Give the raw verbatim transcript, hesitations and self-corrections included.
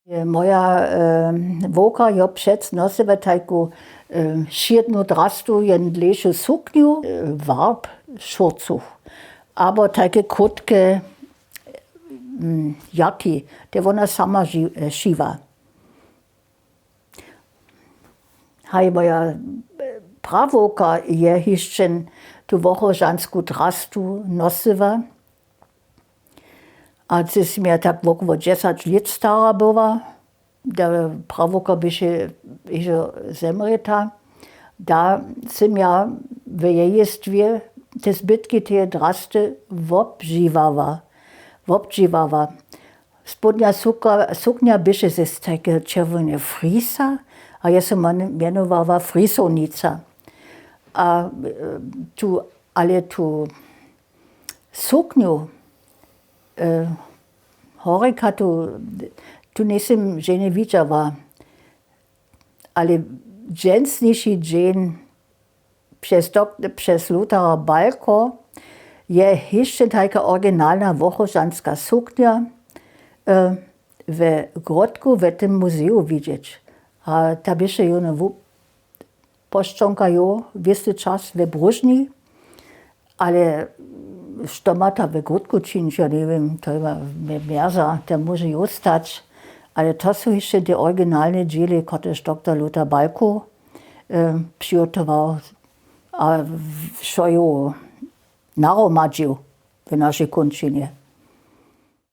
Moja wowka jo přec nosyła tajku šědnu drastu, jednu dlejšu suknju, warb šurcuch, abo tajke krótke jaki, te wona sama šiwa. Haj, moja prawowka je hišće tu wochožansku drastu nosyła. A hdźež sym ja tak wokoło dźesać lět stara była, da prawowka běše hižo zemrěta, da sym ja w jejistwje te zbytki teje drasty wobdźiwała. Wobdźiwała. Spodnja suknja běše z tajkeho čerwjeneho frisa a je so mjenowała frisownica. A tu, ale tu suknju horika tu, tu njejsym ženje widźała. Ale dźensniši dźeń přez lutara balko je hišće tajka originalna wochožanska suknja we gródku we tym muzeju widźeć. A ta běše jónu pošćonka jo wěsty čas we bróžni. Ale što ma ta we gródku čińć, ja njewěm, to je mje mjerza, te móže jo stać. Ale to su hišće te originalne dźěle, kotrež doktor luta balku přihotował a wšo jo nahromadźił w našej kónčinje.